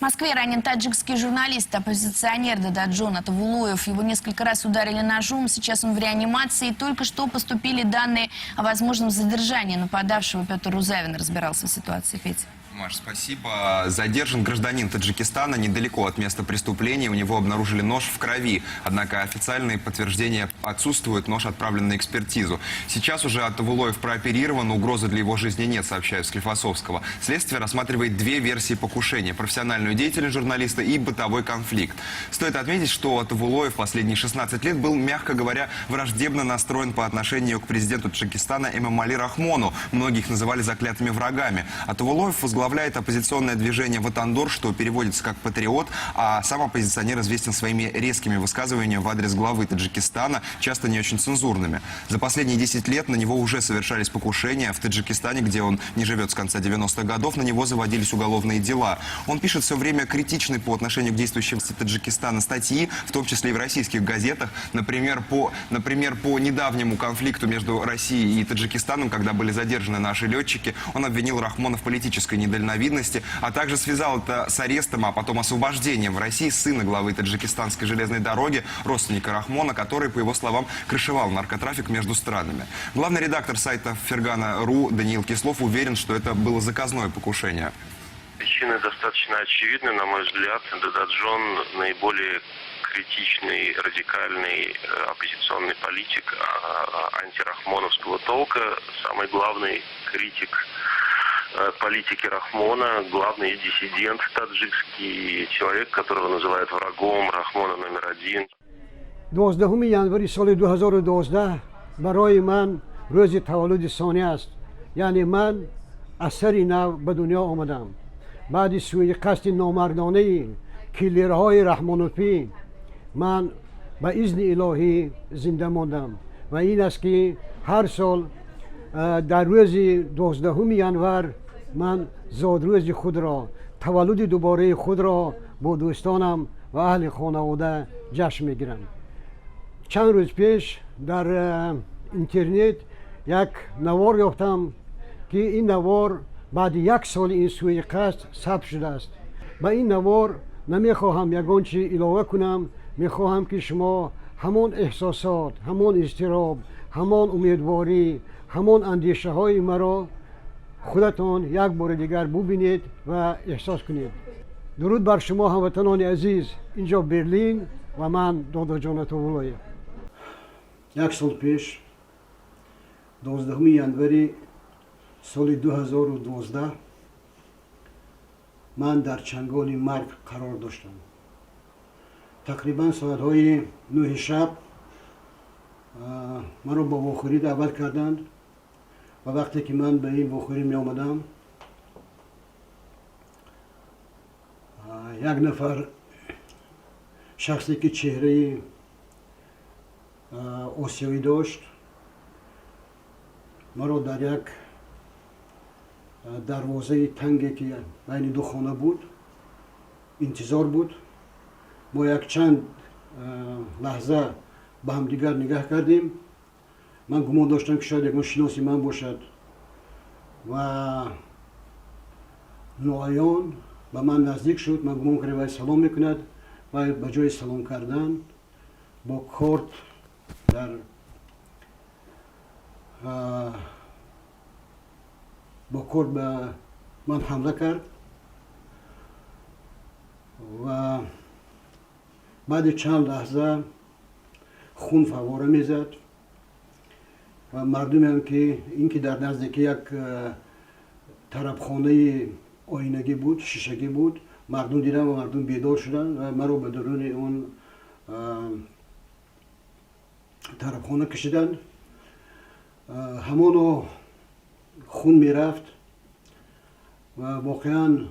В Москве ранен таджикский журналист, оппозиционер Дададжон Атавулоев. Его несколько раз ударили ножом, сейчас он в реанимации. Только что поступили данные о возможном задержании нападавшего. Петр Рузавин разбирался в ситуации. Петя. Маш, спасибо. Задержан гражданин Таджикистана недалеко от места преступления. У него обнаружили нож в крови. Однако официальные подтверждения отсутствуют. Нож отправлен на экспертизу. Сейчас уже Атавулоев прооперирован. Угрозы для его жизни нет, сообщают Склифосовского. Следствие рассматривает две версии покушения: профессиональную деятельность журналиста и бытовой конфликт. Стоит отметить, что Атавулоев последние 16 лет был, мягко говоря, враждебно настроен по отношению к президенту Таджикистана Эмомали Рахмону. Многих называли заклятыми врагами. Атавулоев возглавляет оппозиционное движение «Ватандор», что переводится как «патриот», а сам оппозиционер известен своими резкими высказываниями в адрес главы Таджикистана, часто не очень цензурными. За последние 10 лет на него уже совершались покушения. В Таджикистане, где он не живет с конца 90-х годов, на него заводились уголовные дела. Он пишет все время критичные по отношению к действующей власти Таджикистана статьи, в том числе и в российских газетах. Например, по недавнему конфликту между Россией и Таджикистаном, когда были задержаны наши летчики, он обвинил Рахмона в политической недальновидности, а также связал это с арестом, а потом освобождением в России сына главы таджикистанской железной дороги, родственника Рахмона, который, по его словам, крышевал наркотрафик между странами. Главный редактор сайта Фергана.ру Даниил Кислов уверен, что это было заказное покушение. Причины достаточно очевидны, на мой взгляд. Дададжон наиболее критичный, радикальный оппозиционный политик антирахмоновского толка, самый главный критик политики Рахмона, главный диссидент таджикский, человек, которого называют врагом Рахмона номер один. 12 январи соли 2012 барои ман рӯзи таваллуди сонӣ аст, яъне ман аз сари нав ба дунё омадам. Баъди сӯиқасди номардонаи киллерҳои раҳмонофӣ ман ба изни илоҳӣ зинда мондам ва ин аст, ки ҳар сол дар рӯзи 12 январ ман зодрӯзи худро, таваллуди дубораи худро бо дӯстонам ва аҳли хонавода ҷашн мегирам. Чанд рӯз пеш дар интернет як навор ёфтам, ки ин навор баъди як соли ин сӯиқасд сабт шудааст. Ба ин навор намехоҳам ягон чи илова кунам. Мехоҳам, ки шумо ҳамон эҳсосот, ҳамон изтироб, ҳамон умедворӣ, ҳамон андешаҳои маро худатон як бори дигар бубинед ва эҳсос кунед. Дуруд бар шумо, ҳамватанони азиз. Инҷо Берлин ва ман Додоҷон Атовуллоев. Як сол пеш, 12 январи соли 2012, ман дар чанголи марг қарор доштам. Тақрибан соатҳои 9-и шаб маро ба вохӯрӣ даъват карданд ва вақте ки ман ба ин вохӯрӣ меомадам, як нафар шахсе, ки чеҳраи осиёӣ дошт, маро дар як дарвозаи танге, ки байни ду хона буд, интизор буд. Мо якчанд лаҳза ба ҳамдигар нигаҳ кардем. Ман гумон доштам, ки шояд ягон шиноси ман бошад ва ноаён ба ман наздик шуд. Ман гумон кардам, вай салом мекунад. Вай ба ҷои салом кардан бо корт дар бо корт ба ман ҳамла кард ва баъди чанд лаҳза хун фаввора мезад ва мардумеам, ки ин ки дар наздики як тарабхонаи оинагӣ буд, шишагӣ буд, мардум диданд ва мардум бедор шуданд ва маро ба даруни он тарабхона кашиданд. Ҳамоно хун мерафт ва воқеан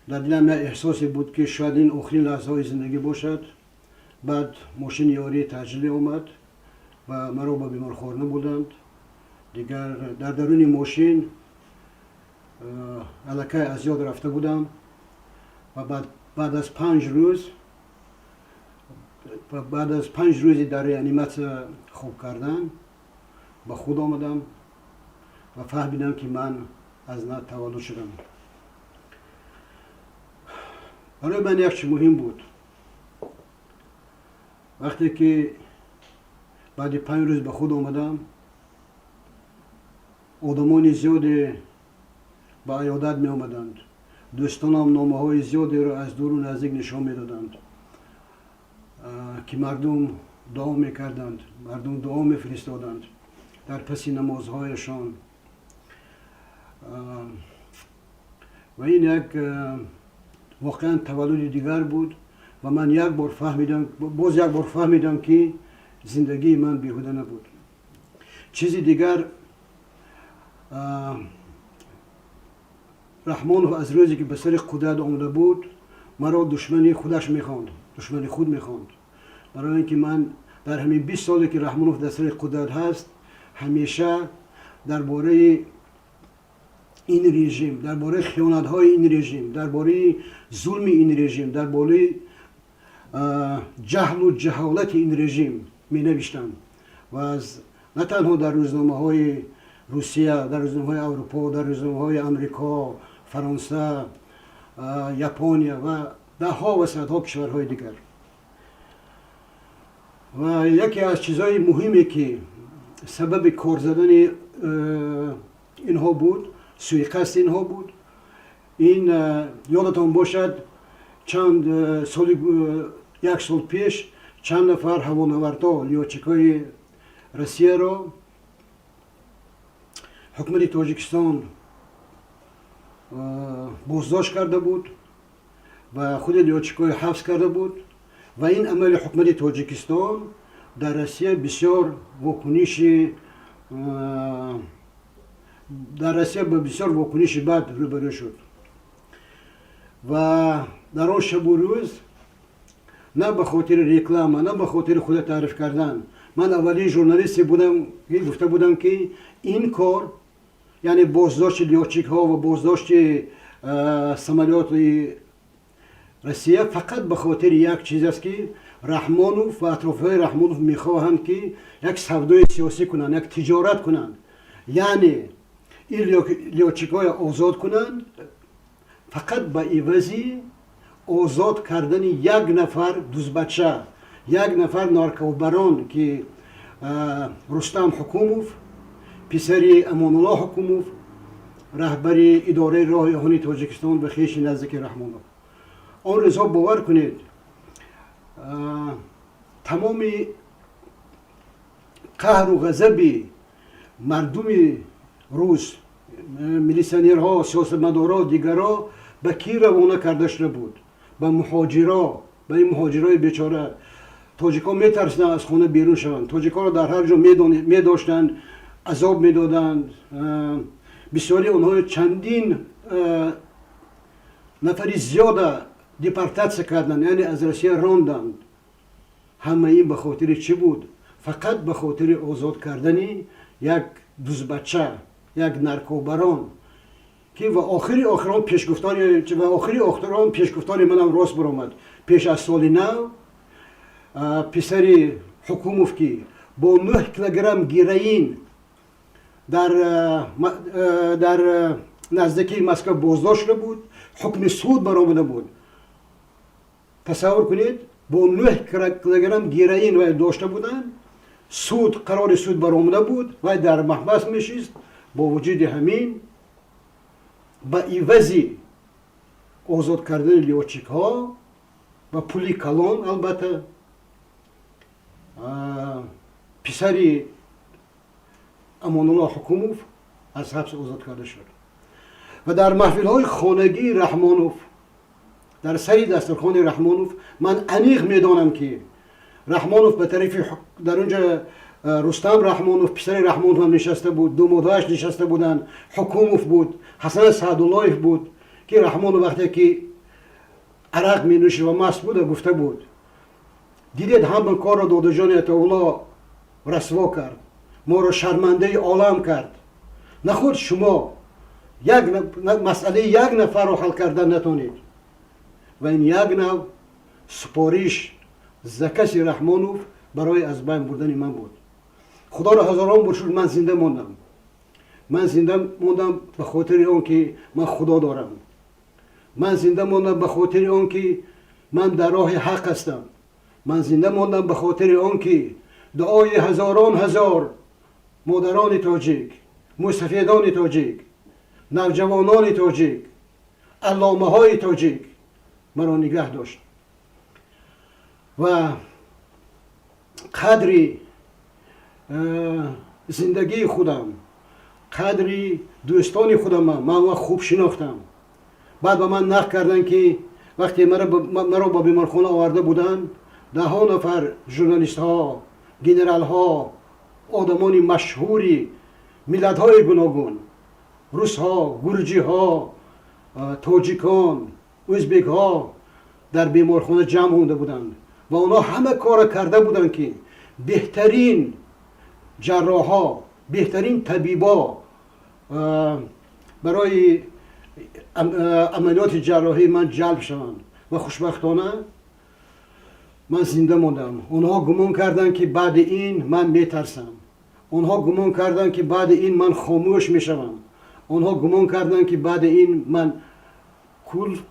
дар дилам як эҳсосе буд, ки шояд ин охирин лаҳзаҳои зиндагӣ бошад. Баъд мошини ёрии таъҷилӣ омад ва маро ба беморхона бурданд. Дигар дар даруни мошин аллакай аз ёд рафта будам ва баъд аз 5 рӯз, баъд аз 5 рӯзи дар реаниматсия хоб кардан, ба худ омадам ва фаҳмидам, ки ман аз нав таваллуд шудам. Барои ман як чи муҳим буд. Вақте ки баъди 5 рӯз ба худ омадам, одамони зиёде ба аёдат меомаданд, дӯстонам номаҳои зиёдеро аз дуру наздик нишон медоданд, ки мардум дуо мекарданд, мардум дуо мефиристоданд дар паси намозҳояшон. Ва ин як воқеан таваллуди дигар буд ва ман як бор фаҳмидам, боз як бор фаҳмидам, ки зиндагии ман беҳуда набуд. Чизи дигар, Раҳмонов аз рӯзе ки ба сари қудрат омада буд, маро душмани худаш мехонд, душмани худ мехонд, барои ин ки ман дар ҳамин 20 соле ки Раҳмонов дар сари қудрат ҳаст, ҳамеша дар бораи ин режим, дар бораи хиёнатҳои ин режим, дар бораи зулми ин режим, дар бораи ҷаҳлу ҷаҳолати ин режим менавиштам ва аз на танҳо дар рӯзномаҳои Русия, дар рӯзномаҳои Аврупо, дар рӯзномаҳои Амрико, Фаронса, Япония ва даҳҳо ва садҳо кишварҳои дигар. Ва яке аз чизҳои муҳиме, ки сабаби кор задани инҳо буд, суиқасди инҳо буд, ин ёдатон бошад, чанд соли, як сол пеш чанд нафар ҳавонавардҳо, лётчикҳои Россияро ҳукумати Тоҷикистон боздошт карда буд ва худи лётчикҳои ҳабс карда буд. Ва ин амали ҳукумати Тоҷикистон дар Россия бисёр вокуниши дар Россия ба бисёр вокуниши бад рӯбарӯ шуд. Ва дар он шабу рӯз на ба хотири реклама, на ба хотири худа таъриф кардан, ман аввалин журналисте будам, ки гуфта будам, ки ин кор, яъне боздошти лётчикҳо ва боздошти самолёти Россия, фақат ба хотири як чиз аст, ки Раҳмонов ва атрофиҳои Раҳмонов мехоҳанд, ки як савдои сиёсӣ кунанд, як тиҷорат кунанд, яъне ин лётчикҳоя озод кунанд фақат ба ивази озод кардани як нафар дузбача, як нафар наркобарон, ки Рустам Ҳукумов, писари Амонулло Ҳукумов, раҳбари идораи роҳи оҳани Тоҷикистон ва хеши наздики Раҳмонов. Он рӯзҳо, бовар кунед, тамоми қаҳру ғазаби мардуми рус, милитсионерҳо, сиёсатмадорҳо, дигарҳо ба кӣ равона карда шуда буд? Ба муҳоҷиро, ба ин муҳоҷирои бечора. Тоҷикҳо метарсиданд аз хона берун шаванд. Тоҷикҳоро дар ҳар ҷо медоштанд, азоб медоданд. Бисёри онҳо, чандин нафари зиёда депортатсия карданд, яъне аз Россия ронданд. Ҳама ин ба хотири чӣ буд? Фақат ба хотири озод кардани як дузбача, як наркобарон, ки ва охири охирон пешгуфтори ва охири охирон пешгуфтори манам рост баромад. Пеш аз соли нав писари Ҳукумов, ки бо 9 килограмм героин дар наздикии Москва боздошт шуда буд, ҳукми суд баромада буд, тасаввур кунед, бо 9 килограмм героин вай дошта буданд, суд қарори суд баромада буд, вай дар маҳбас мешист. Бо вуҷуди ҳамин, ба ивази озод кардани лётчикҳо ва пули калон, албатта, писари Амонулло Ҳукумов аз ҳабс озод карда шуд. Ва дар маҳфилҳои хонагии Раҳмонов, дар сари дастархони Раҳмонов, ман аниқ медонам, ки Раҳмонов ба тарафи дар онҷа Рустам Раҳмонов, писари Раҳмонов ҳам нишаста буд, думодҳояш нишаста буданд, Ҳукумов буд, Ҳасан Саъдуллоев буд, ки Раҳмонов вақте ки арақ менӯшид ва маст буда, гуфта буд: «Дидед, ҳама корро додаҷони Атоулло расво кард, моро шармандаи олам кард. Нахуд шумо як масъалаи як нафарро ҳал кардан натонед?» Ва ин як нав супориш, заказ и Раҳмонов барои аз байн бурдани ман буд. Худоро ҳазорон бор шукр, ман зинда мондам. Ман зинда мондам ба хотири он ки ман Худо дорам. Ман зинда мондам ба хотири он ки ман дар роҳи ҳақ ҳастам. Ман зинда мондам ба хотири он ки дуои ҳазорон ҳазор модарони тоҷик, мӯйсафедони тоҷик, навҷавонони тоҷик, алломаҳои тоҷик маро нигаҳ дошт ва қадри зиндагии худам, қадри дӯстони худам ман он хуб шинохтам. Баъд ба ман нақл карданд, ки вақте маро ба беморхона оварда буданд, даҳҳо нафар журналистҳо, генералҳо, одамони машҳури миллатҳои гуногун, русҳо, гурҷиҳо, тоҷикон, ӯзбекҳо дар беморхона ҷамъ монда буданд ва онҳо ҳама корро карда буданд, ки беҳтарин ҷарроҳҳо, беҳтарин табибо барои амалиёти ҷарроҳии ман ҷалб шаванд ва хушбахтона ман зинда мондам. Онҳо гумон карданд, ки баъди ин ман метарсам. Онҳо гумон карданд, ки баъди ин ман хомӯш мешавам. Онҳо гумон карданд, ки баъди ин ман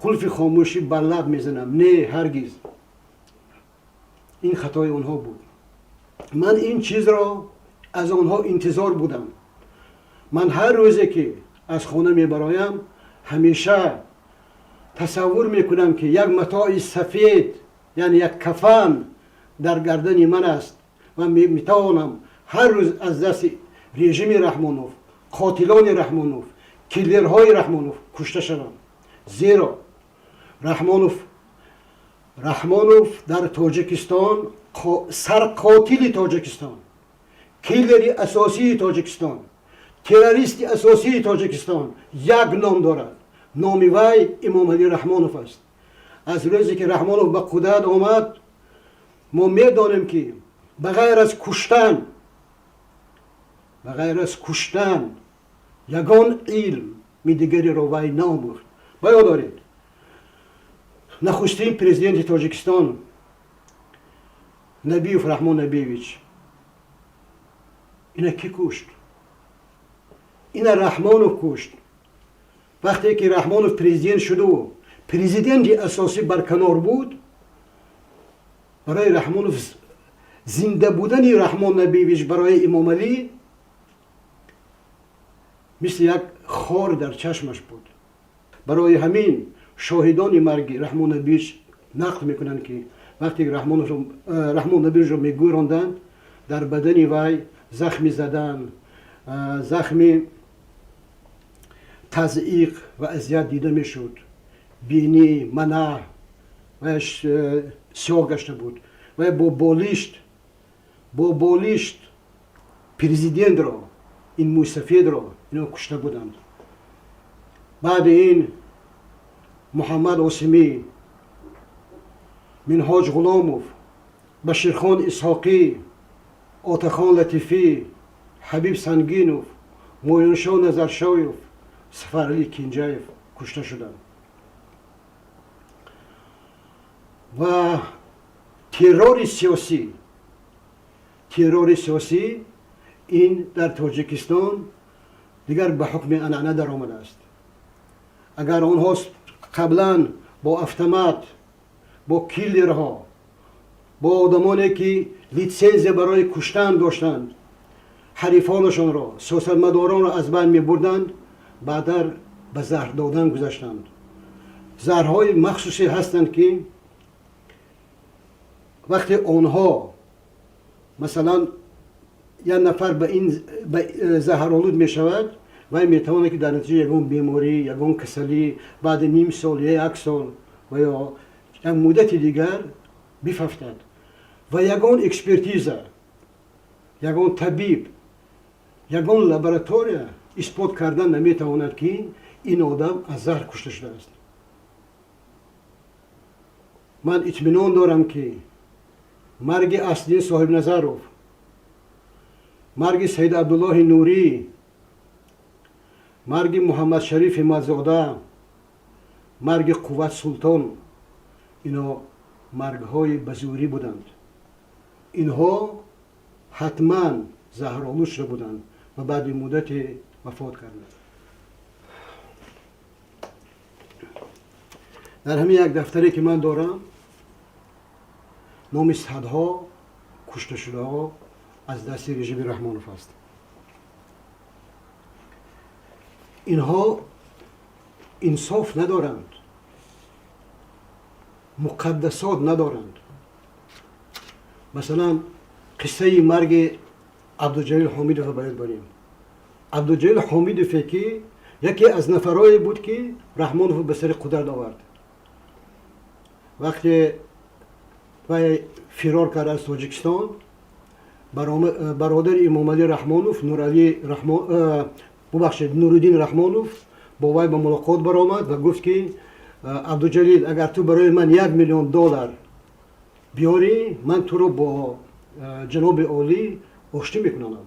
қулфи хомӯшӣ бар лаб мезанам. Не, ҳаргиз. Ин хатои онҳо буд. Ман ин чизро аз онҳо интизор будам. Ман ҳар рӯзе ки аз хона мебароям, ҳамеша тасаввур мекунам, ки як матои сафед, яъне як кафан дар гардани ман аст ва метавонам ҳар рӯз аз дасти режими Раҳмонов, қотилони Раҳмонов, киллерҳои Раҳмонов кушта шавам, зеро Раҳмонов дар Тоҷикистон сарқотили Тоҷикистон, киллери асосии Тоҷикистон, террористи асосии Тоҷикистон як ном дорад. Номи вай Эмомалӣ Раҳмонов аст. Аз рӯзе ки Раҳмонов ба қудрат омад, мо медонем, ки ба ғайр аз куштан ягон илми дигареро вай наомӯхт. Ба ёд доред, нахустин президенти Тоҷикистон Набиев Раҳмон Набиевич, ина кӣ кушт? Ина Раҳмонов кушт. Вақте ки Раҳмонов президент шуду президенти асосӣ барканор буд, барои Раҳмонов зинда будани Раҳмон Набиевич барои Эмомалӣ мисли як хор дар чашмаш буд. Барои ҳамин шоҳидони марги Раҳмон Набиевич нақл мекунанд, ки вақте Раҳмон Набиевичро мегӯронданд, дар бадани вай захми задан, захми тазйиқ ва азият дида мешуд. Бинӣ, манаҳ ваяш сиёҳ гашта буд. Вай бо болишт президентро, ин мӯйсафедро ино кушта буданд. Баъди ин Муҳаммад Осимӣ, Минҳоҷ Ғуломов, Баширхон Исҳоқӣ, Отахон Латифӣ, Ҳабиб Сангинов, Муиншо Назаршоев, Сафаралӣ Кенҷаев кушта шуданд. Ва террори сиёсӣ ин дар Тоҷикистон дигар ба ҳукми анъана даромадааст. Агар онҳо қаблан бо автомат, бо киллерҳо, бо одамоне ки литсензия барои куштан доштанд, ҳарифонашонро, сиёсатмадоронро аз байн мебурданд, баъдар ба заҳр додан гузаштанд. Заҳрҳои махсусе ҳастанд, ки вақте онҳо, масалан, як нафар ба ин заҳролуд мешавад, вай метавонад, ки дар натиҷаи ягон беморӣ, ягон касалӣ баъди ним сол ё як сол ва ё як муддати дигар бифавтад ва ягон экспертиза, ягон табиб, ягон лаборатория исбот кардан наметавонад, ки ин одам аз заҳр кушта шудааст. Ман итминон дорам, ки марги Аслиддин Соҳибназаров, марги Саид Абдуллоҳи Нурӣ, марги Муҳаммадшариф Ҳимматзода, марги Қувват Султон ино маргҳои ба зӯрӣ буданд. Инҳо ҳатман заҳролуд шуда буданд ва баъди муддате вафот карданд. Дар ҳамин як дафтаре ки ман дорам, номи садҳо кушташудаҳо аз дасти режими Раҳмонов аст. Инҳо инсоф надоранд, муқаддасот надоранд. Масалан, қиссаи марги Абдуҷалил Ҳомидовро ба ёд барем. Абдуҷалил Ҳомидове, ки яке аз нафарое буд, ки Раҳмонов ба сари қудрат овард. Вақте вай фирор кард аз Тоҷикистон, бародари Имомалӣ Раҳмонов, Нуралӣ, бубахшед, Нуриддин Раҳмонов бо вай ба мулоқот баромад ва гуфт, ки Абдуҷалил, агар ту барои ман 1 миллион доллар биёрӣ, ман туро бо ҷаноби олӣ оштӣ мекунам,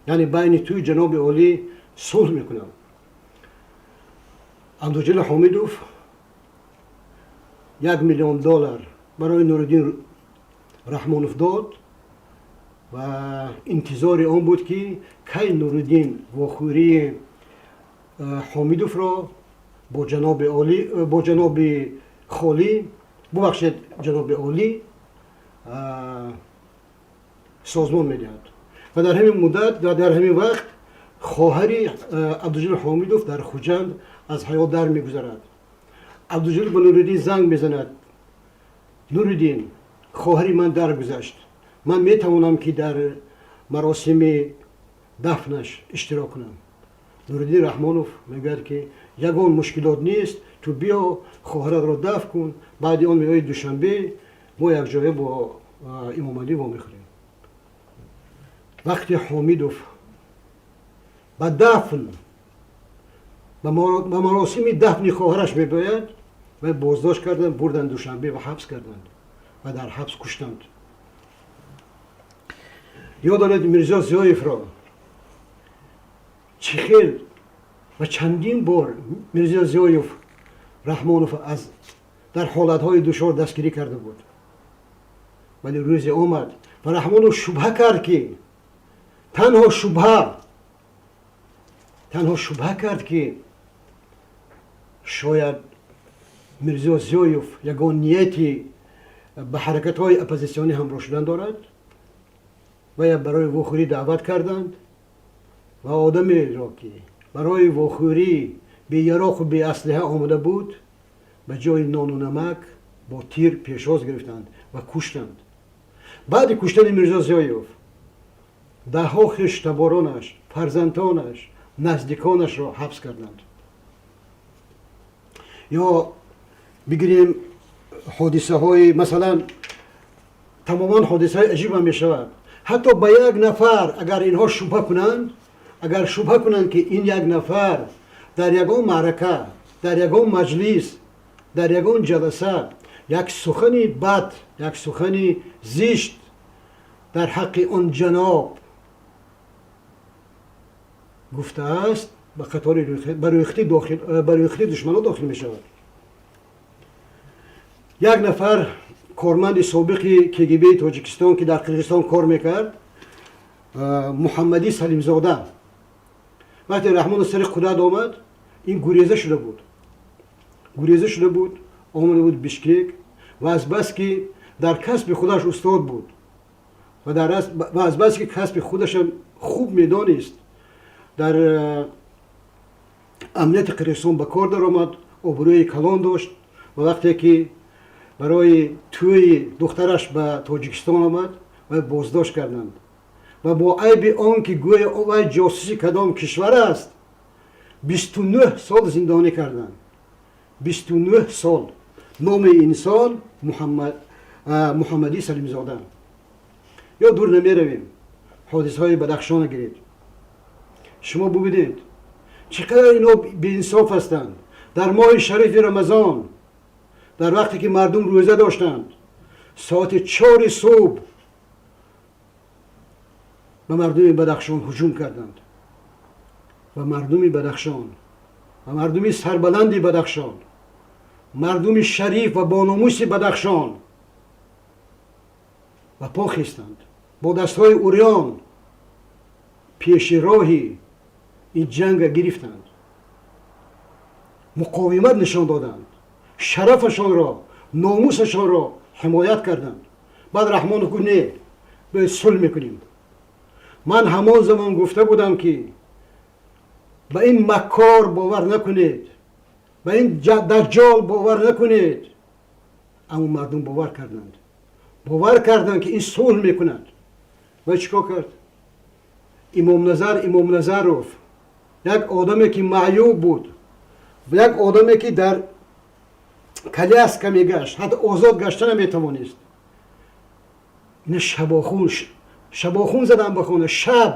яъне байни туи ҷаноби олӣ сулҳ мекунам. Абдуҷалил Ҳомидов 1 миллион доллар барои Нуриддин Раҳмонов дод ва интизори он буд, ки кай Нуриддин вохӯрии Ҳомидовро бо ҷаноби олӣ, бо ҷаноби холӣ, бубахшед, ҷаноби олӣ созмон медиҳад. Ва дар ҳамин муддат ва дар ҳамин вақт хоҳари Абдуҷалил Ҳомидов дар Хуҷанд аз ҳаёт дар мегузарад. Абдуҷалил ба Нуриддин занг мезанад: «Нуриддин, хоҳари ман даргузашт, ман метавонам, ки дар маросими дафнаш иштирок кунам?» Нуриддин Раҳмонов мегӯяд, ки ягон мушкилот нест, ту биё, хоҳаратро дафн кун, баъди он меои Душанбе, мо якҷоя бо Имомалӣ вомехӯрем. Вақте Ҳомидов ба дафн, ба маросими дафни хоҳараш мебояд, вай боздошт карданд, бурданд Душанбе ва ҳабс карданд ва дар ҳабс куштанд. Ёд доред Мирзо Зиёевро, чӣ хел ва чандин бор Мирзо Зиёев Раҳмонов аз дар ҳолатҳои душвор дастгирӣ карда буд. Вале рӯзе омад ва Раҳмонов шубҳа кард, ки танҳо шубҳа кард, ки шояд Мирзо Зиёев ягон нияти ба ҳаракатҳои оппозитсионӣ ҳамроҳ шудан дорад. Ва барои вохӯрӣ даъват карданд ва одамеро, ки барои вохӯрӣ беяроқу беаслиҳа омода буд, ба ҷои нону намак бо тир пешвоз гирифтанд ва куштанд. Баъди куштани Мирзо Зиёев даҳҳо хештаборонаш, фарзандонаш, наздиконашро ҳабс карданд. Ё бигирем ҳодисаҳои, масалан, тамоман ҳодисаҳои аҷибам мешавад. Ҳатто ба як нафар агар инҳо шубҳа кунанд, агар шубҳа кунанд, ки ин як нафар дар ягон маърака, дар ягон маҷлис, дар ягон ҷаласа як сухани бад, як сухани зишт дар ҳаққи он ҷаноб гуфтааст, ба қатори ба рӯйхати душманон дохил мешавад. Як нафар корманди собиқи КГБи Тоҷикистон, ки дар Қирғизистон кор мекард, Муҳаммадӣ Салимзода, вақте Раҳмонов сари қудрат омад, ин гуреза шуда буд, омада буд Бишкек ва азбаски дар касби худаш устод буд ва азбаски касби худашам хуб медонист, дар амнияти Қирғизистон ба кор даромад, обрӯи калон дошт. Ва вақте ки барои тӯи духтараш ба Тоҷикистон омад, вай боздошт карданд ва бо айби он ки гӯё вай ҷосуси кадом кишвар аст, 29 сол зиндонӣ карданд. 29 сол. Номи инсон Муҳаммадӣ Салимзода. Ё дур намеравем, ҳодисаҳои Бадахшона гиред. Шумо бубинед, чӣ қадар ино беинсоф ҳастанд. Дар моҳи шарифи Рамазон, дар вақте ки мардум рӯза доштанд, соати 4-и субҳ ба мардуми Бадахшон ҳуҷум карданд ва мардуми Бадахшон ва мардуми сарбаланди Бадахшон, мардуми шариф ва бономуси Бадахшон ба по хестанд, бо дастҳои урён пеши роҳи ин ҷанга гирифтанд, муқовимат нишон доданд. Шарафашонро, номусашонро ҳимоят карданд. Баъд Раҳмонов гуфт: «Не, бояд сулҳ мекунем». Ман ҳамон замон гуфта будам, ки ба ин маккор бовар накунед, ба ин даҷҷол бовар накунед. Аммо мардум бовар карданд, бовар карданд, ки ин сулҳ мекунад. Ва чӣ кор кард Имомназар Имомназаров? Як одаме, ки маъюб буд, як одаме, ки дар коляска мегашт, ҳатто озод гашта наметавонист. Ина шабохун задан ба хона, шаб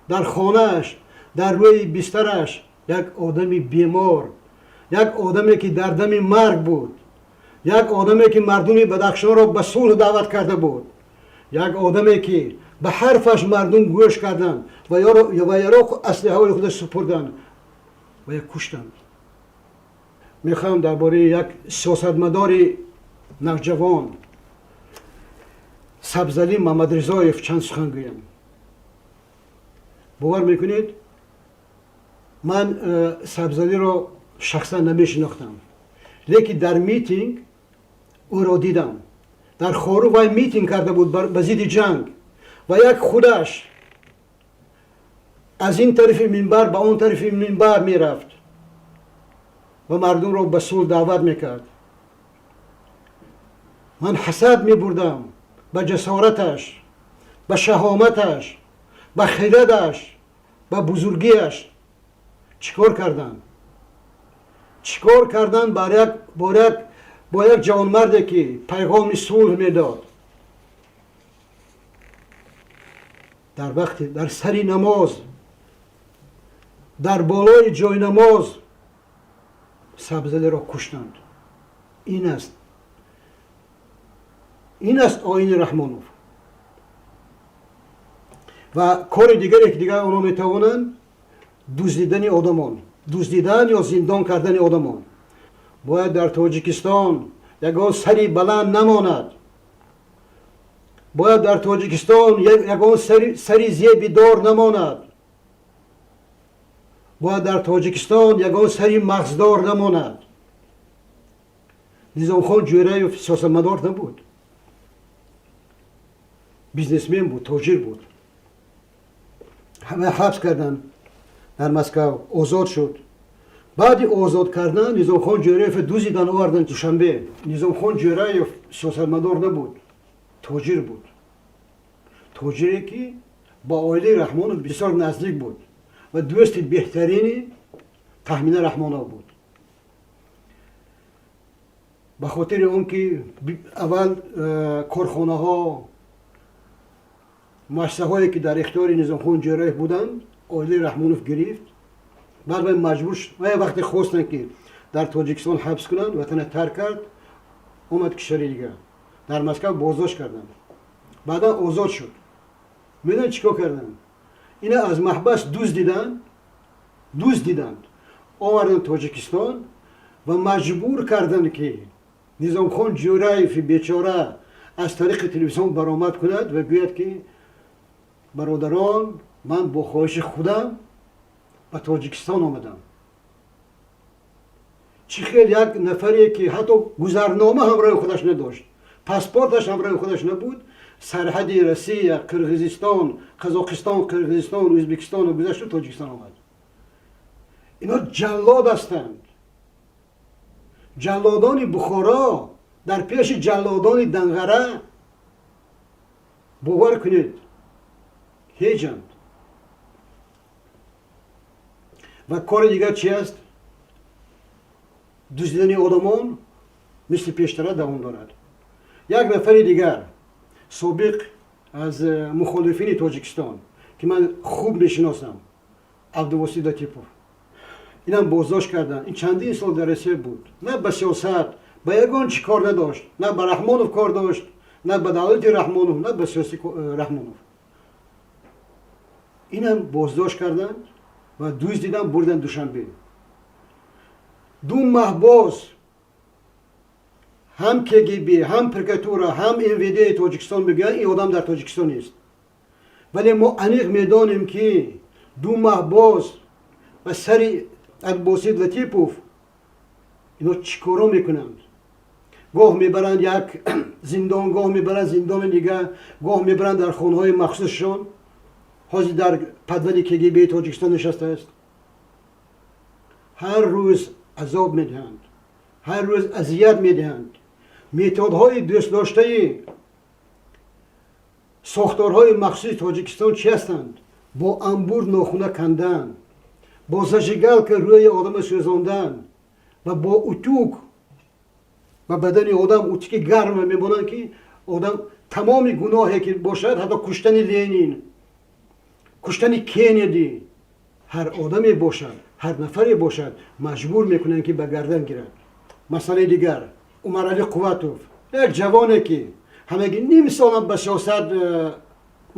дар хонааш, дар рӯи бистараш, як одами бемор, як одаме, ки дар дами марг буд, як одаме, ки мардуми Бадахшонро ба сулҳ даъват карда буд, як одаме, ки ба ҳарфаш мардум гӯш карданд ва яроқу аслиҳаҳои худа супурданд, ва як куштанд. Мехоҳам дар бораи як сиёсатмадори навҷавон, Сабзалӣ Мамадризоев, чанд сухан гӯям. Бовар мекунед, ман Сабзалиро шахсан намешинохтам, лекин дар митинг ӯро дидам. Дар Хору вай митинг карда буд ба зидди ҷанг ва як худаш аз ин тарафи минбар ба он тарафи минбар мерафт ва мардумро ба сулҳ даъват мекард. Ман ҳасад мебурдам ба ҷасораташ, ба шаҳоматаш, ба хирадаш, ба бузургиаш. Чӣ кор карданд? Чӣ кор карданд бо як ҷавонмарде, ки пайғоми сулҳ медод? Дар вақти дар сари намоз, дар болои ҷойнамоз Сабзалиро куштанд. Ин аст оини Раҳмонов. Ва кори дигаре, ки дигар онҳо метавонанд, дуздидани одамон, дуздидан ё зиндон кардани одамон. Бояд дар Тоҷикистон ягон сари баланд намонад, бояд дар Тоҷикистон ягон сари зебидор намонад, бояд дар Тоҷикистон ягон сари мағздор намонад. Низомхон Ҷӯраев сиёсатмадор набуд, бизнесмен буд, тоҷир буд. Ҳама ҳабс карданд дар Москав, озод шуд. Баъди озод кардан Низомхон Ҷӯраев дузидан, овардан Душанбе. Низомхон Ҷӯраев сиёсатмадор набуд, тоҷир буд, тоҷире, ки ба оилаи Раҳмонов бисёр наздик буд ва дӯсти беҳтарини Таҳмина Раҳмонова буд. Ба хотири он ки аввал корхонаҳо, муассисаҳое, ки дар ихтиёри Низомхон Ҷӯраев буданд, оилаи Раҳмонов гирифт. Баъд вай маҷбур, вай вақте хостанд, ки дар Тоҷикистон ҳабс кунанд, ватана тарк кард, омад кишвари дигар. Дар Москав боздошт карданд, баъдан озод шуд. Медонед, чӣ кор карданд? Ина аз маҳбас дуздиданд, оварданд Тоҷикистон ва маҷбур карданд, ки Низомхон Ҷӯраеви бечора аз тариқи телевизион баромад кунад ва гӯяд, ки бародарон, ман бо хоҳиши худам ба Тоҷикистон омадам. Чӣ хел як нафаре, ки ҳатто гузарнома ҳамроҳи худаш надошт, паспорташ ҳамроҳи худаш набуд, сарҳади Россия, Қирғизистон, Қазоқистон, Қирғизистон, Ӯзбекистону гузашту Тоҷикистон омад? Ино ҷаллод ҳастанд. Ҷаллодони Бухоро дар пеши ҷаллодони Данғара, бовар кунед, ҳеҷанд. Ва кори дигар чи аст? Дуздидани одамон мисли пештара давом дорад. Як нафари дигар, собиқ аз мухолифини Тоҷикистон, ки ман хуб мешиносам, Абдувосит Латипов, инам боздошт карданд. Ин чандин сол дар Россия буд, на ба сиёсат, ба ягон чӣ кор надошт, на ба Раҳмонов кор дошт, на ба давлати Раҳмонов, на ба сиёси Раҳмонов. Инам боздошт карданд ва дуздидан, бурданд Душанбе. 2 маҳ боз ҳам КГБ, ҳам прокуратура, ҳам МВД Тоҷикистон мегӯянд, ин одам дар Тоҷикистон нест, вале мо аниқ медонем, ки 2 маҳ боз ба сари Абдубосит Латипов Ино чӣ коро мекунанд? Гоҳ мебаранд як зиндон, гоҳ мебаранд зиндони дигар, гоҳ мебаранд дар хонаҳои махсусшон. Ҳозир дар подвали КГБ Тоҷикистон нишастааст. Ҳар рӯз азоб медиҳанд, ҳар рӯз азият медиҳанд. Методҳои дӯстдоштаи сохторҳои махсуси Тоҷикистон чӣ ҳастанд? Бо амбур нохуна кандан, бо зажигалка рӯи одама сӯзондан ва бо утюг ба бадани одам утюги гарма мемонанд, ки одам тамоми гуноҳе ки бошад, ҳатто куштани Ленин, куштани Кеннеди, ҳар одаме бошад, ҳар нафаре бошад, маҷбур мекунанд, ки ба гардан гирад. Масъалаи дигар, Умаралӣ Қувватов, як ҷавоне, ки ҳамагӣ ним солам ба сиёсат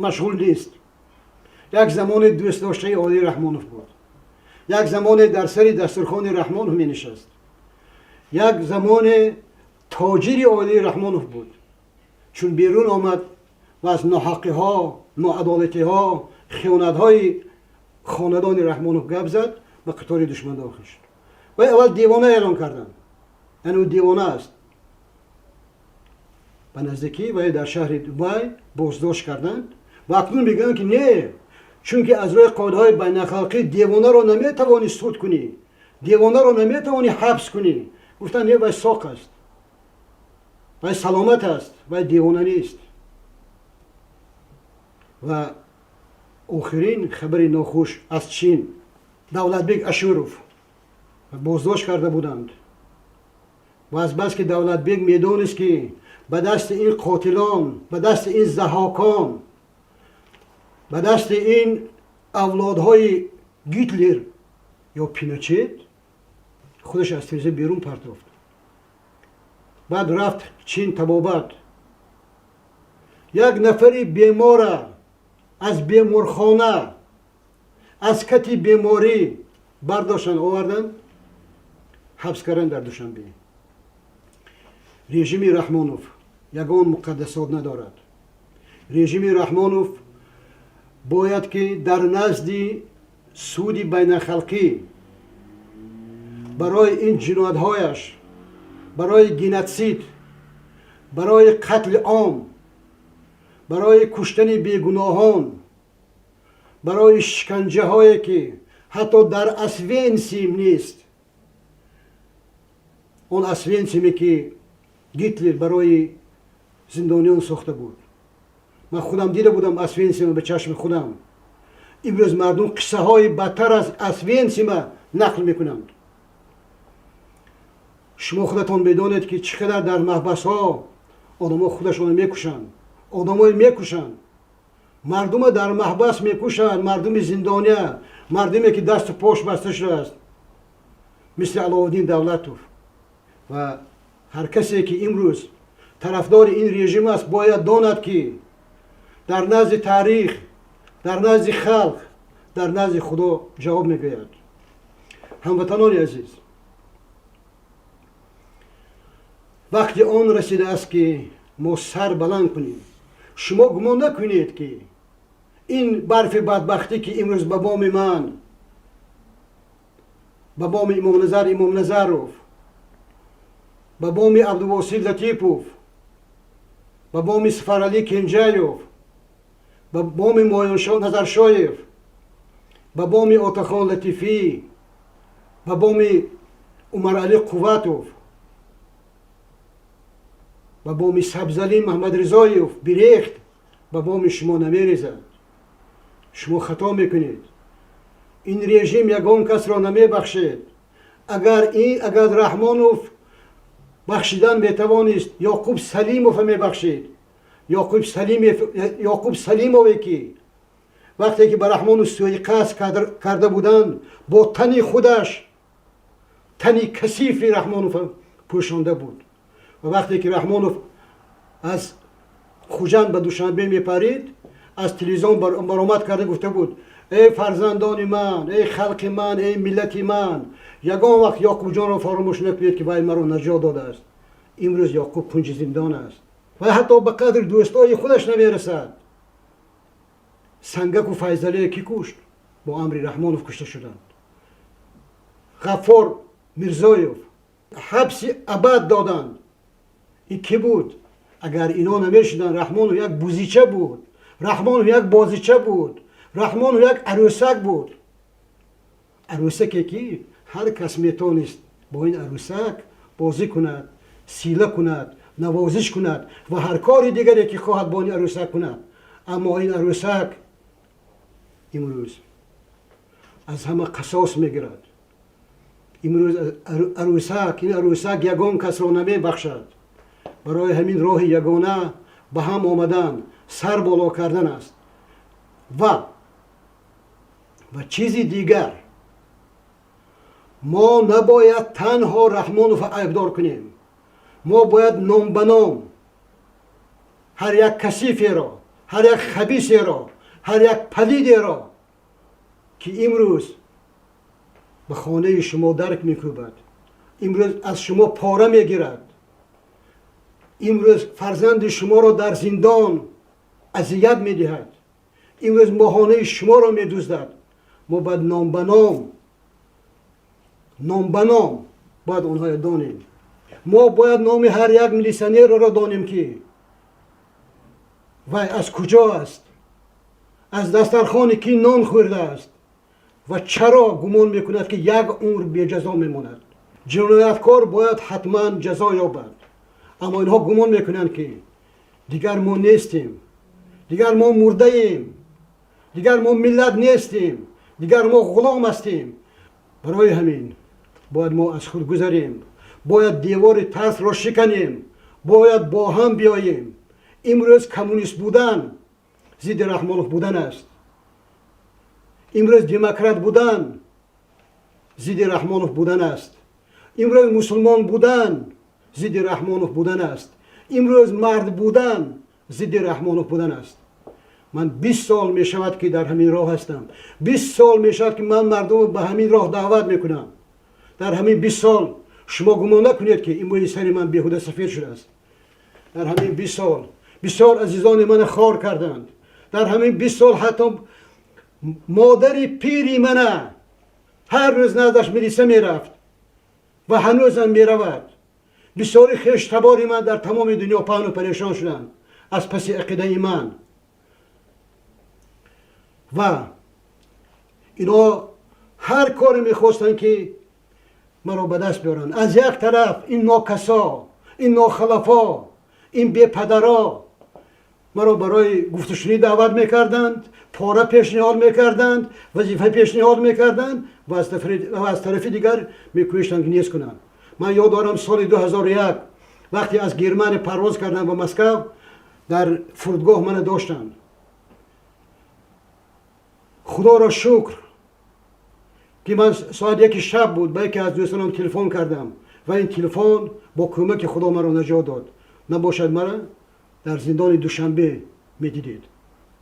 машғул нест, як замоне дӯстдоштаи оилаи Раҳмонов буд, як замоне дар сари дастурхони Раҳмонов менишаст, як замоне тоҷири оилаи Раҳмонов буд. Чун берун омад ва аз ноҳақиҳо, ноадолатиҳо, хиёнатҳои хонадони Раҳмонов гап зад, ба қатори душман дохил шуд. Вай аввал девона эълон карданд, яъне ӯ девона аст. Ба наздикӣ вай дар шаҳри Дубай боздошт карданд ва акнун мегӯянд, ки не, чунки аз рӯи қоидаҳои байналхалқӣ девонаро наметавонӣ суд кунӣ, девонаро наметавонӣ ҳабс кунӣ. Гуфтанд, не, вай соқ аст, вай саломат аст, вай девона нест. Ва охирин хабари нохуш аз Чин: Давлатбек Ашуров боздошт карда буданд. Ва азбаски Давлатбек медонист, ки ба дасти ин қотилон, ба дасти ин заҳокон, ба дасти ин авлодҳои Гитлер ё Пиночет, худаш аз тиреза берун партофт. Баъд рафт Чин табобат. Як нафари бемора аз беморхона, аз кати беморӣ бардоштанд, оварданд, ҳабс карданд дар Душанбе. Режими Раҳмонов ягон муқаддасот надорад. Режими Раҳмонов бояд ки дар назди суди байналхалқӣ барои ин ҷиноятҳояш, барои геноцид, барои қатли ом, барои куштани бегуноҳон, барои шиканҷаҳое, ки ҳатто дар Освенсим нест, он Освенсиме, ки Гитлер барои зиндониён сохта буд, ман худам дида будам Освенсима ба чашми худам, имрӯз мардум қиссаҳои бадтар аз Освенсима нақл мекунанд. Шумо худатон медонед, ки чӣ қадар дар маҳбасҳо одамҳо худашонро мекушанд, одамое мекушанд, мардума дар маҳбас мекушанд, мардуми зиндония, мардуме, ки дасту пош баста шудааст, мисли Аловуддин Давлатов. Ва ҳар касе, ки имрӯз тарафдори ин режим аст, бояд донад, ки дар назди таърих, дар назди халқ, дар назди Худо ҷавоб мегӯяд. Ҳамватанони азиз, вақти он расидааст, ки мо сар баланд кунем. Шумо гумон накунед, ки ин барфи бадбахтӣ, ки имрӯз ба боми ман, ба боми Имомназар Имомназаров, ба боми Абдувосил Латипов, ба боми Сафаралӣ Кенҷаев, ба боми Моёншо Назаршоев, ба боми Отахон Латифӣ, ба боми Умаралӣ Қувватов, ба боми Сабзалӣ Маҳмадризоев бирехт, ба боми шумо намерезад. Шумо хато мекунед. Ин режим ягон касро намебахшед. Агар Раҳмонов бахшидан метавонист, Ёқуб Салимова мебахшид. Ёқуб Салимове, ки вақте ки ба Раҳмонов суиқасд карда буданд, бо тани худаш тани касифи Раҳмонов пӯшонда буд. Ва вақте ки Раҳмонов аз Хуҷанд ба Душанбе мепарид, аз телевизион баромад карда гуфта буд: «Эй фарзандони ман, эй халқи ман, эй миллати ман, ягон вақт Ёқубҷонро фаромӯш накунед, ки вай маро наҷот додааст». Имрӯз Ёқуб кунҷи зиндон аст ва ҳатто ба қадри дӯстои худаш намерасад. Сангаку Файзалие кӣ кушт? Бо амри Раҳмонов кушта шуданд. Ғаффор Мирзоев. Ҳабси абад доданд. Ин кӣ буд? Агар ино намешуданд, Раҳмонов як бузича буд, Раҳмонов як бозича буд, Раҳмонов як арӯсак буд, арӯсаке, ки ҳар кас метавонист бо ин арӯсак бозӣ кунад, сила кунад, навозиш кунад ва ҳар кори дигаре, ки хоҳад, бо ин арӯсак кунад. Аммо ин арӯсак имрӯз аз ҳама қасос мегирад. Имрӯз арӯсак, ин арӯсак ягон касро намебахшад. Барои ҳамин роҳи ягона ба ҳам омадан, сар боло кардан аст. Ва чизи дигар, мо набояд танҳо Раҳмонова айбдор кунем. Мо бояд ном ба ном ҳар як касиферо, ҳар як хабисеро, ҳар як палидеро, ки имрӯз ба хонаи шумо дарк мекӯбад, имрӯз аз шумо пора мегирад, имрӯз фарзанди шуморо дар зиндон азият медиҳад, имрӯз моҳонаи шуморо медуздад, мо бояд ном ба ном, ном ба ном бояд онҳоро донем. Мо бояд номи ҳар як милисионерро донем, ки вай аз куҷо аст, аз дастархони кӣ нон хӯрдааст ва чаро гумон мекунад, ки як умр беҷазо мемонад. Ҷинояткор бояд ҳатман ҷазо ёбад. Аммо инҳо гумон мекунанд, ки дигар мо нестем, дигар мо мурдаем, дигар мо миллат нестем, дигар мо ғулом ҳастем. Барои ҳамин бояд мо аз худ гузарем, бояд девори тарсро шиканем, бояд бо ҳам биёем. Имрӯз коммунист будан зидди Раҳмонов будан аст. Имрӯз демократ будан зидди Раҳмонов будан аст. Имрӯз мусулмон будан зидди Раҳмонов будан аст. Имрӯз мард будан зидди Раҳмонов будан аст. Ман 20 сол мешавад, ки дар ҳамин роҳ ҳастам. 20 сол мешавад, ки ман мардумро ба ҳамин роҳ даъват мекунам. Дар ҳамин 20 сол шумо гумон накунед, ки ин мӯи сари ман беҳуда сафед шудааст. Дар ҳамин 20 сол бисёр азизони мана хор карданд. Дар ҳамин 20 сол ҳатто модари пири мана ҳар рӯз наздаш милиса мерафт ва ҳанӯзам меравад. Бисёри хештабори ман дар тамоми дунё паҳну парешон шуданд аз паси ақидаи ман. Ва ино ҳар коре мехостанд, ки маро ба даст биёранд. Аз як тараф ин нокасо, ин нохалафо, ин бепадаро маро барои гуфтушунид даъват мекарданд, пора пешниҳод мекарданд, вазифа пешниҳод мекарданд ва аз тарафи дигар мекӯшиданд, ки нест кунанд. Ман ёд дорам, соли 2001, вақте аз Германия парвоз кардам ба Москав, дар фурудгоҳ мана доштанд. Худоро шукр, ки ман соат 1 шаб буд, ба яке аз дӯстонам телефон кардам ва ин телефон бо кӯмаки Худо маро наҷот дод. Набошад, мара дар зиндони Душанбе медидед.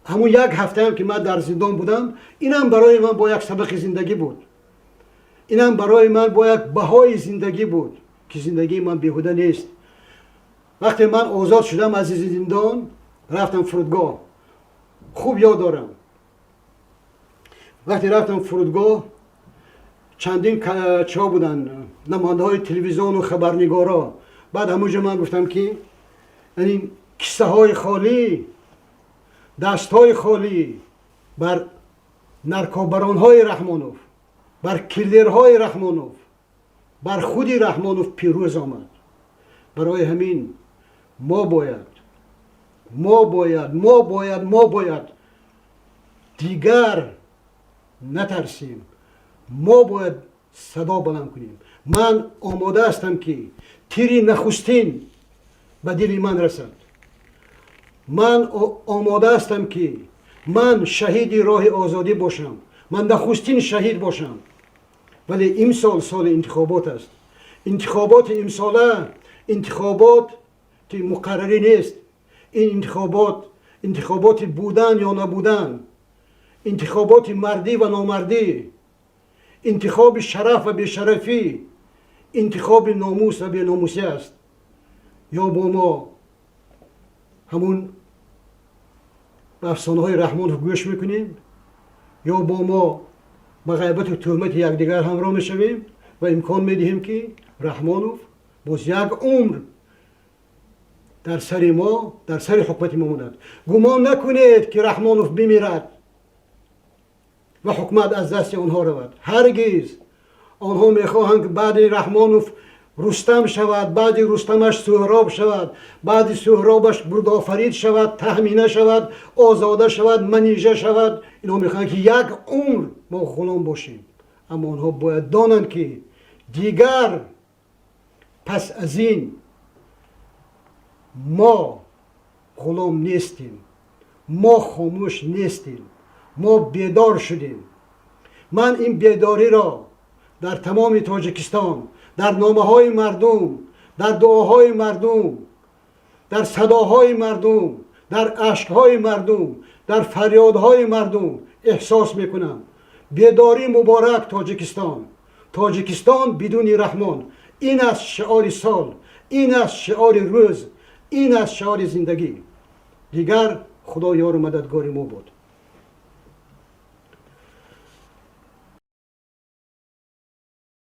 Ҳамун як ҳафтаам, ки ман дар зиндон будам, инам барои ман бо як сабақи зиндагӣ буд, инам барои ман бо як баҳои зиндагӣ буд, ки зиндагии ман беҳуда нест. Вақте ман озод шудам аз зиндон, рафтам фурудгоҳ. Хуб ёд дорам, вақте рафтам фурудгоҳ, чандин чиҳо буданд, намояндаҳои телевизиону хабарнигоро. Баъд ҳамунҷо ман гуфтам, ки ин киссаҳои холӣ, дастҳои холӣ бар наркобаронҳои Раҳмонов, бар киллерҳои Раҳмонов, бар худи Раҳмонов пирӯз омад. Барои ҳамин мо бояд, мо бояд, мо бояд, мо бояд дигар натарсем. Мо бояд садо баланд кунем. Ман омода ҳастам, ки тири нахустин ба дили ман расад. Ман омода ҳастам, ки ман шаҳиди роҳи озодӣ бошам, ман нахустин шаҳид бошам. Вале имсол соли интихобот аст. Интихоботи имсола интихоботи муқаррарӣ нест. Ин интихобот интихоботи будан ё набудан, интихоботи мардӣ ва номардӣ, интихоби шараф ва бешарафӣ, интихоби номус ва беномусӣ аст. Ё бо мо ҳамун ба афсонаҳои Раҳмонов гӯш мекунем, ё бо мо ба ғайбату тӯҳмати якдигар ҳамроҳ мешавем ва имкон медиҳем, ки Раҳмонов боз як умр дар сари мо, дар сари ҳукумати мо монад. Гумон накунед, ки Раҳмонов бимирад ва ҳукумат аз дасти онҳо равад. Ҳаргиз. Онҳо мехоҳанд, ки баъди Раҳмонов Рустам шавад, баъди Рустамаш Суҳроб шавад, баъди Суҳробаш Бурдофарид шавад, Таҳмина шавад, Озода шавад, Манижа шавад. Инҳо мехоҳанд, ки як умр мо ғулом бошем. Аммо онҳо бояд донанд, ки дигар пас аз ин мо ғулом нестем, мо хомӯш нестем, мо бедор шудем. Ман ин бедориро дар тамоми Тоҷикистон, дар номаҳои мардум, дар дуоҳои мардум, дар садоҳои мардум, дар ашкҳои мардум, дар фарёдҳои мардум эҳсос мекунам. Бедорӣ муборак, Тоҷикистон! Тоҷикистон бидуни Раҳмон — ин аст шиори сол, ин аст шиори рӯз, ин аст шиори зиндагӣ. Дигар Худо ёру мададгори мо буд.